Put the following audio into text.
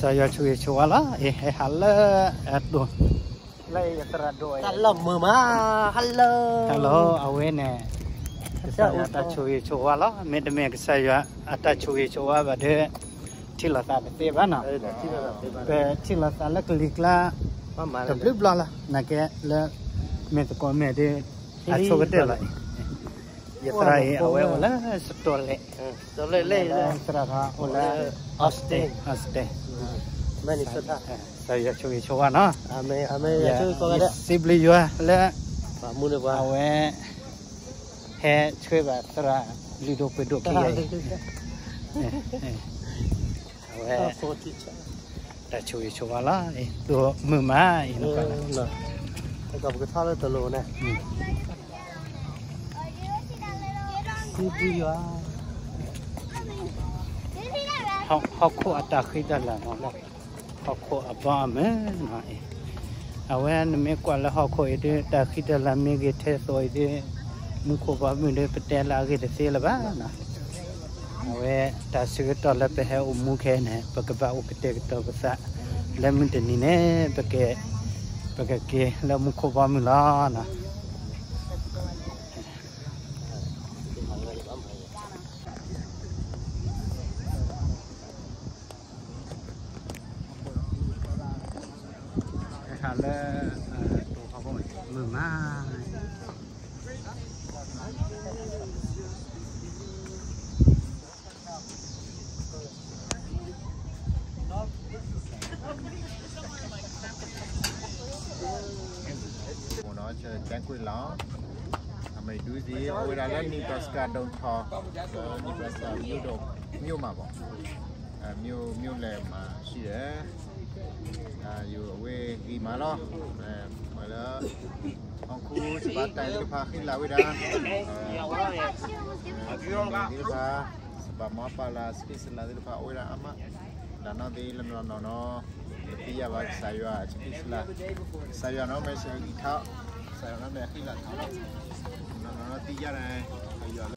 တၢ်ယွၤဆိၣ်ဂ့ၤဆိၣ်ဝါလီၤ. အဟဲဟးလၢအတိၢ် လၢယသရၣ်ဒိၣ် တၢ်လီၢ်မုာ်မး hello hello အဝဲန့ၣ် ကစၢ်ယွၤတၢ်ဆိၣ်ဂ့ၤဆိၣ်ဝါလီၤ. မ့တမ့ၢ်ကစၢ်ယွၤအတၢ်ဆိၣ်ဂ့ၤဆိၣ်ဝါဘၣ်ဒီး ထံၣ်လိာ်သးတသ့ဘၣ်နီၤ. ပထံၣ်လိာ်သးလၢကလံၤကျါ တဘျုးဘျီလီၤ နာ်က့လၢ မ့ၢ်သကိးမဲာ်ဒီး အဆိကတၢၢ်လီၤ. ယသရၣ်အံၤ အဝဲအိၣ်လၢ စတီၢ်လဲၣ် သရၣ်အိၣ်လၢ Austin Austin ကစၢ်ယွၤဆိၣ်ဂ့ၤဆိၣ်ဝါနီၤ. စံးဘျုးယွၤလၢ အဝဲ ဟဲဆှၢဘၣ်သရၣ် လုၢ်ဒိၣ်ပှ့ၤဒိၣ်ခံဂၤအံၤ အဝဲ တၢ်ဆိၣ်ဂ့ၤဆိၣ်ဝါလီၤ. တိၢ်မုာ်မးအံၤ ပကထီၣ်လၢတလိၤန့ၣ် စံးဘျုးယွၤ ဟီၣ်ခိၣ်အတၢ်ဃံတၢ်လၤနီၤ ဟီၣ်ခိၣ်အဘီအမုၢ်နီၤအံၤ အဝဲနမ့ၢ်ကွၢ်လၢဟီၣ်ခိၣ်အံၤဒီး တၢ်ဃံတၢ်လၤမ့ၢ်ဂ့ၤထဲသိးအံၤဒီး မူခိၣ်ဘီမုၢ်ဒီး ပတဲလၢအဂ့ၢ်တသ့လၢၤဘၣ်နီၤ. အဝဲတၢ်ဆၢကတီၢ်လၢပဟဲအိၣ်မူခဲအံၤန့ၣ် ပကဘၣ်အိၣ်ကတဲာ်ကတီၤပသး လၢမုၢ်တနံၤန့ၣ် ပက ပကက့ၤလၢမူခိၣ်ဘီမုၢ်လီၤနီၤ. ဟဲဟးလၢ တိၢ်ဟီၣ်ခိၣ်မုာ်မး ကျဲကွ့ၢ်လီၤ အမံၤဒုးဒံး အိၣ်ဝဲဒၣ်လၢ Nebraska ဒိၣ်ထီၣ် Nebraska မြို့တော် မြို့မှာပေါ့ မြို့ မြို့လယ်မှာရှိတယ် ယိၤအဝ့ၢ်ဂံၢ်မးလီၤ မ့ၢ်လၢ ဟီၣ်ခိၣ်စပၤတၢ်သ့ၣ်တဖၣ်ဃံလၤဝဲဒၣ် သ့ၣ်တဖၣ် စပၤမီပာ်လၤ စကံၢ်စလၤသ့ၣ်တဖၣ်အိၣ်ဝဲဒၣ်အါမး တၢ်နီၣ်သ့လၢနီၢ်နီၢ်နီၢ် တသ့ၣ်ညါဘၣ်ကစၢ်ယွၤအစကံၢ်စလၤ ကစၢ်ယွၤနီၢ် မ့ၢ်စဂံထီၣ် ကစၢ်ယွၤနီၢ် မ့ၢ်အဃံလၤထီၣ်လီၤ နီၢ်နီၢ်နီၢ်သ့ၣ်ညါန့ၣ် ယွၤ